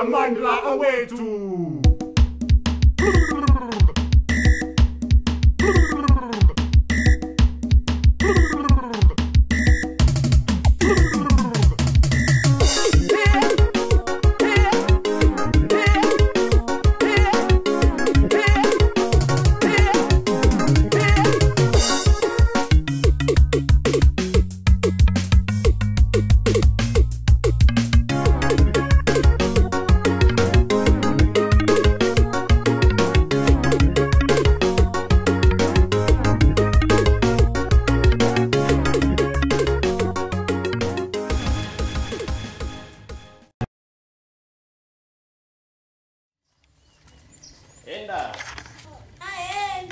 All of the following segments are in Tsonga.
Amandla awethu. Enda. Ae.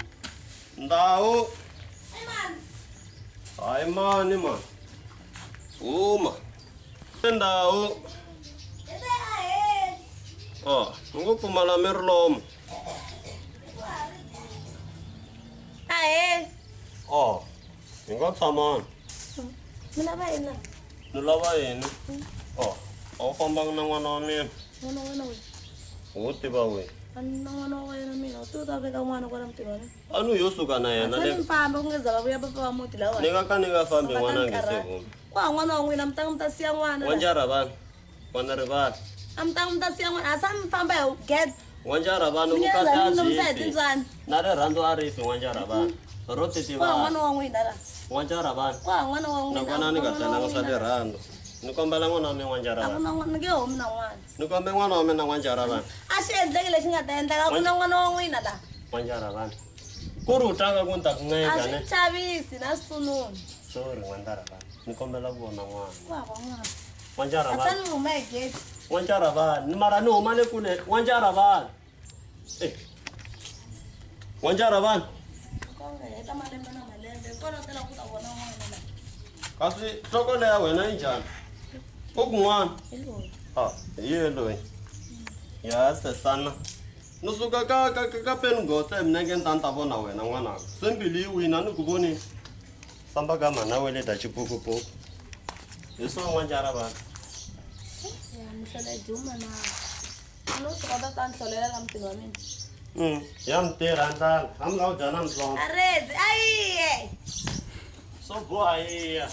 Ndau. Ai man. Ai man. Uma. Ndau. Oh, ngo pfumala milomo. Ae. Oh, hi nga tshamana. Mi lava yini la? Ni lava yini? Oh, a wu fambanga na n'wana wa mina. N'wana wa wena wihi? Wo tiva wihi? A ni na n'wana wa wena mina, u ti u ta veka n'wana kwala mutini wa mina. A ni yo suka na yena le. Ni famba ku nge za va vuya papa wa muti lawa. Ni nga ka ni nga fambi n'wana a nge se humi. Ku hava n'wana wa n'wina mi ta mi ta siya n'wana. N'wanjara vana. N'wana rivala. A mi ta mi ta siya n'wana, a sa mi famba hi gede. N'wanjara vana vukati a byi fi. Na rirhandzu a ri fi n'wanjara vana. Ro titivana. Ku hava n'wana wa n'wina la. N'wanjara vana. Ku hava n'wana wa n'wina. Nakona ni nga byelanga swa rirhandzu. Ni kombela n'wana wa mina n'wanjara A ku na n'wana, ni nge humi na n'wana. Ni kombe n'wana wa mina n'wanjara vana. A swi endleki lexi nga ta endleka, ku na n'wana wa n'wina la. N'wanjara vana. Ku ri u tlanga ku ni ta ku nceka A swi chavisi na switsунuni. Sorry n'wanjara vana. Ni kombela ku vona n'wana. Ku hava n'wana. N'wanjara A vana. tshani huma hi gate. N'wanjara vana. Mara ni huma le kule. N'wanjara vana. Eh. N'wanjara vana. Nkonga heta malembe na malembe, kona u tela ku ta vona n'wana la. Kasi nhloko leya wena yi njhani? U ku n'wana? Hi loyi. Ah, hi ye loyi. Ya sesana. Ni suka ka peni ngotse minenge ni ta ni ta vona wena n'wananga. Se mbilu yi wina ni ku voni. Famba ka mhana we le da xipukupuku. Hi swo n'wanjara vana. Ya mihlola yi duma na. No swi kota ta ni hlolela la mutini wa mina. Ya mi tirha ndlala. A mi lava ku dya na mihlongo. A redzi, ayiye. Swo boha yiya.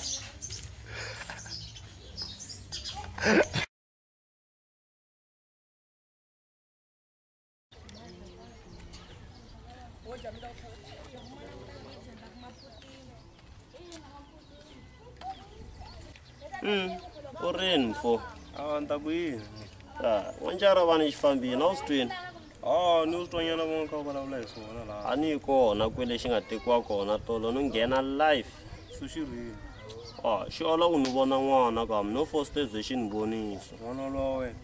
U rini mfo? A ni ta ku yini? Ah, n'wanjara vana xi fambile, a wu swi twini? Ah, ni swi twanyana va kha va vulavula hi swona laha. A ni yi kona kwele xi nga tekiwa kona tolo ni nghena live. So xi rini? Ah, xi ola ku ni vona n'wana kambe no fosteze xi ni vonisa. N'wana lowa wena?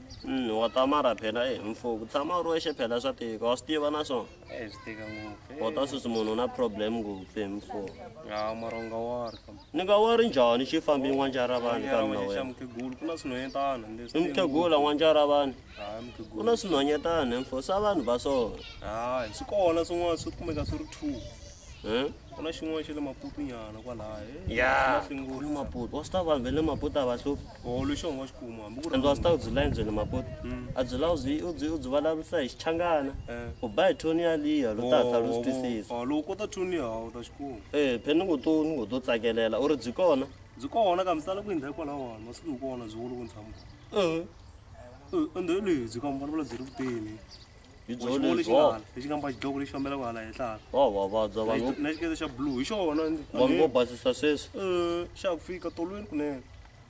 Wa ta mara phela mfo, ku tshama u ri wexe phela swa tika, wa swi tiva na swona? Swi tika ngopfu. Wa ta sweswi munhu u na problem ngopfu mfo. Ya, mara u nga wari kambe. Ni nga wari njhani xi fambi n'wanjara vanhu ka mina Xa wena? mukhegula, ku na swinhwanyetana leswi. I mukhegula n'wanjara vanhu. Hayi, mukhegula. Ku na swinhwanyetana mfo, swa vanhu va swona. Hayi, swi kona swin'wana swi kumeka swi ri 2. Ku na xin'wana xa le Maputo nyana kwalaya. Ya, Swi ngopfu. ku le Maputo. Wa swi tiva vanhu va le Maputo a va hluphi. Oh, lexi u nga xi kuma hambi ku ri Ende wa swi tiva ku byi layini bya le Maputo. A byi la u byi vulavurisa hi Xichangana. U ba hi thoni yaliya loko ta ha sala u swi twisisa. Oh, loko u kota thoni ya, u ta xi kuma. Phela ni ngo to tsakelela. U ri byi kona? Byi kona kambe sala ku hindza hikwalahawani, masiku hi kona byi vula ku ni tshama kona. Ende hi lebyi kambe vulavula byi ri kuteni. Hi Wa byo xivona lexi lebyi, nga wa. hala, lexi nga mbala xidloko lexi fambelaka hala henhla hala. Wa, wa vabya vanhu. Na xikete xa blue, hi xona ndzi. Vanhu vo basisa sweswi. Xa ha ku fika tolweni kunene.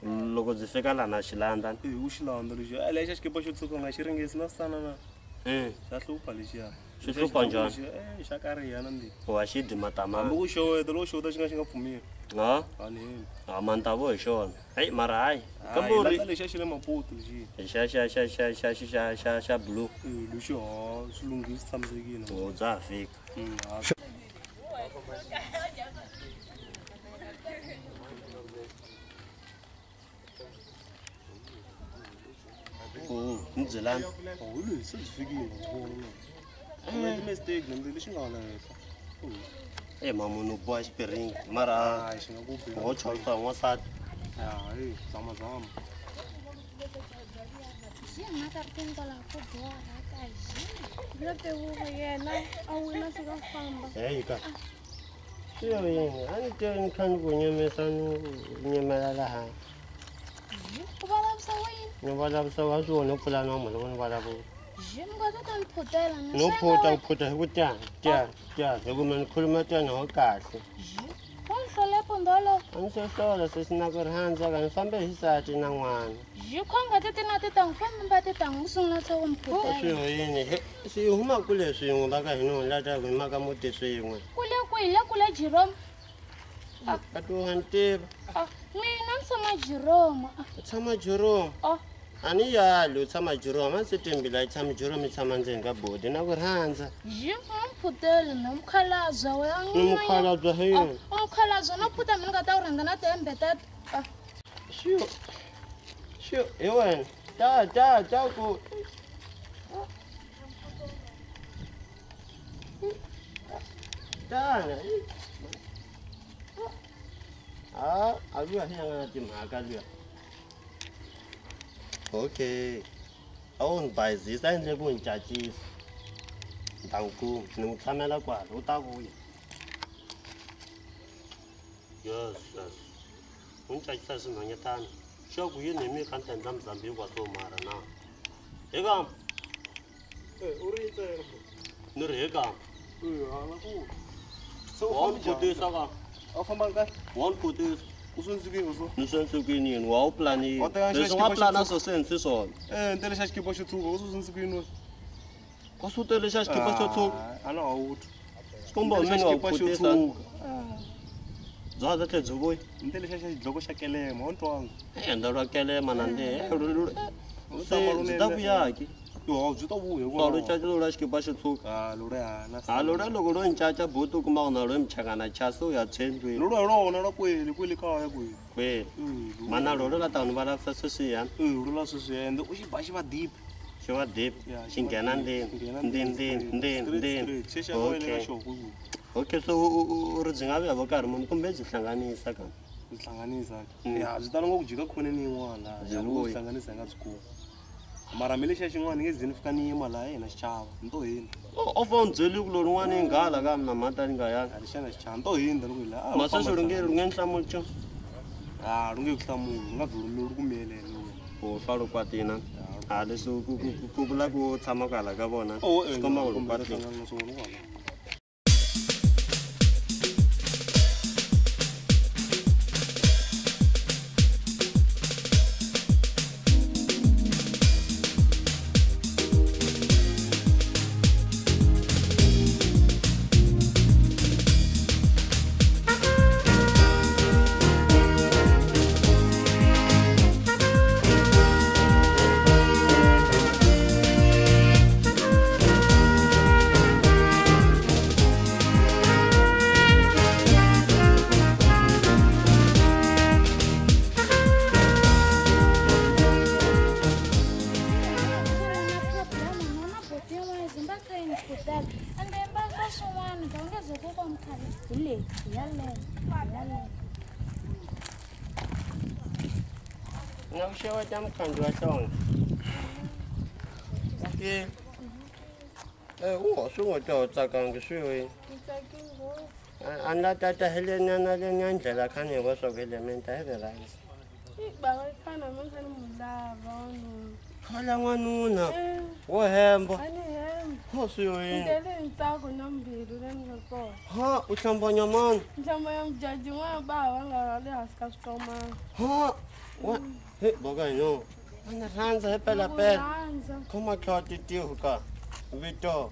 Loko byi fika laha na xi landza. U xi landza lexi. Lexa xikipa xo tshuka u nga xi ringesi na sana na. Xa hlupha lexiya. Xi hlupha njhani? Xa kariha na ndzi. Wa xi dyi matama. Hambi ku xeweta, loko xeweta xi nga xi nga pfumeli. Ha? A ni hembi. Ha, mantavo hi xona. Hayi, mara hayi. Hayi, Kambe u ri landza lexiya xa le Maputo lexiya. Xa blue. Lexi ha, swi lunghile, swi tshamisekile. Oh, bya ha fika. Ha. Oh, ni byelani. Oh, hi se byi fikile, ndzi vona na. I mistake na lexi nga hala henhla. Mamunhu u boha xipiringi, mara Hayi, xi nga ku bi. Wo chavisa n'wansati. Hayi, zama zama. Jima ka ri la ku borha ka jima. Yo te vuva yena a wina swi ka famba. Hey ka. Swi yini? A ni te ni kha ni ku nyemesa ni nyemela laha. U vulavurisa wini? Ni vulavurisa wa swona u pfula nomo loko ni vulavula. Jima nga ta ni phutela ni. No phuta u phuta hi ku tani tani tani hi ku mina ni khuluma tani ho kahle. Wa ni hlole pondolo. A ni se hlola se swi na ku rhandza ka ni fambe hi sati na n'wana. Ji khonga ti na titangu fambi mba titangu u sungula se ku mi phutela. Swi yini? Swi huma kule swin'we va ka hina la ta ku hima ka muti swin'we. Kule kwihi le kule Jerome? A ti wa ni tiva. Mina ni tshama Jerome. U tshama Jerome? A ni yali u tshama Jerome a ndzi timbila yi tshama Jerome yi tshama ndzeni ka bodi na ku rhandza. Ji u ni phuteli na mukhalabye wena. Ni mukhalabye hi yini? U mukhalabye no phuta mina nga ta ku rhandza na tihembe teto. Swi swi hi wena ta ta ta ku tana. A luya hi nga na timhaka luya. Okay. A wu ni bayizisa endle ku ni cacisa. Ni ta n'wi kuma ni n'wi tshamela kwala u ta vuya. Yes, yes. U ni cacisa swinhwanyetana. Xa ku yini hi mi kha ni ta endla Mozambique wa so mara na. Hi kamba. U ri ntsena. Ni ri hi kamba. Hala ku. Se u Wa ni vutisa ka. A wu fambanga kahle? Wa ni vutisa. U swi endlise so? Ni swi endlise ku yini? Wa wu planile. Wa teka Leswi nga plana swo swi endlise swona. Ni tele xa xikipa xo tshuka, u swi endlise ku yini wena? Wa swi tele xa xikipa xo tshuka? A na ha wu twi. Swi komba mina wa Xikipa xo vutisa. tshuka. Bya ta tlhela byi vuya. Ni tele xa xidloko xa kelema, wa ni twanga? Endla lwa kelema na nde. U Se tshama byi ta lunene. vuya ki? Yo, byi ta vuya Fa lo caca lo la xikipa xo tshuka. Ah, lo ya na. Ha lo loko lo ncaca buti u kuma ku na lo mchakana cha se u ya tshwendlwini. Lo lona lwa kwele kwele kaya kwele. Kwele. Mana lo la ta ni vulavurisa sweswiya. Lo la sweswiya ende u xi ba xi va deep. Xi va deep. Ya, Xi nghena ndzeni. Nghena Ndzeni, ndzeni, ndzeni, ndzeni. Straight, straight. Xe xa wena Okay. ka xona ku. Okay, so u ri byi nga vuya vo karhi muni kumbe byi hlanganisa ka? Byi hlanganisa. Ya, byi tala ngopfu jika khoneni yin'wana laha. Byi Loko vuya. byi hlanganisa hi nga byi kumi. Mara mi lexiya xin'wana nge ze ni fika ni yima laha hina xichava ni to hindza. O fa u ni byeli ku lolun'wana yi nghala ka mina mhata ni nga yani. A lexiya na xichava ni to hindza loko hi laha. Ma sweswi lu nge lu nge ni hlamuli nchumu? Ah, lu nge ku hlamuli, lu nga vheli lu ku miyelele wena. U fa lu kwatile. A leswi ku vula ku tshama kwala ka vona. Oh, Swi komba ku lu kumbe kwatile. hlangana na swona kwala. Nakuxeweta mukhandzi wa xona. Okay. U swi ngo ta u tsakangi swi yini? A ni la tata hi le nyana le nya ndlela kha ni hi va swa ku hi le mi ta hi ri rhandza. Baba khana mi nga ni munhu lava wanuna. Khala n'wanuna wo hemba. A ni hemba. Ho swi yini? Ni tele hi ntsako na mbilu leyi ni nga kona. Ha u hlambanya mani? Nhlambanya mujaji n'wana bava nga le hansi ka switomana. Ha wa he boka no. A ni rhandza hi pela pela. Rhandza. Khoma tlhoti tihu ka. Vito.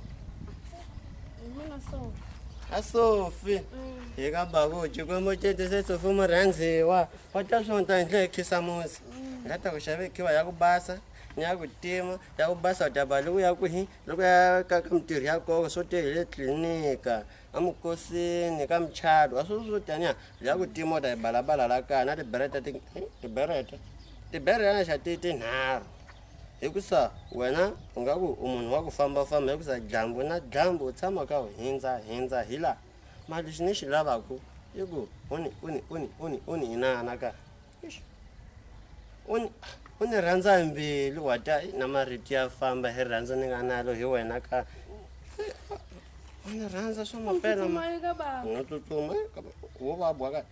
Hi mina Sofi. A Sofi. Hi ka babu Xikwembu xi se Sofi murhandziwa. Wa ta swo ta endle khisamusi. Nga ta ku xavekiwa ya ku basa ni ya ku tima ya ku basa u ta ba loko ya kwihi loko ya ka ka mintirho ya koka swo te hi le tliliniki emukosini ka muchato a swo swo taniya ya ku tima u ta yi balabala la kaya na tiberete tiberete tiberete na xa ti tinharhu hikusa wena u nga ku u munhu wa ku fambafamba hikusa dyambu na dyambu u tshama ka u hindza hindza hi laha mara lexi ni xi lavaku i ku u ni u ni u ni u ni u ni inana ka u ni U ni rhandza hi mbilu wa ta na marito ya famba hi rhandza ni nga nalo hi wena ka u ni rhandza swa mapela no tsutsuma wo vabwa ka.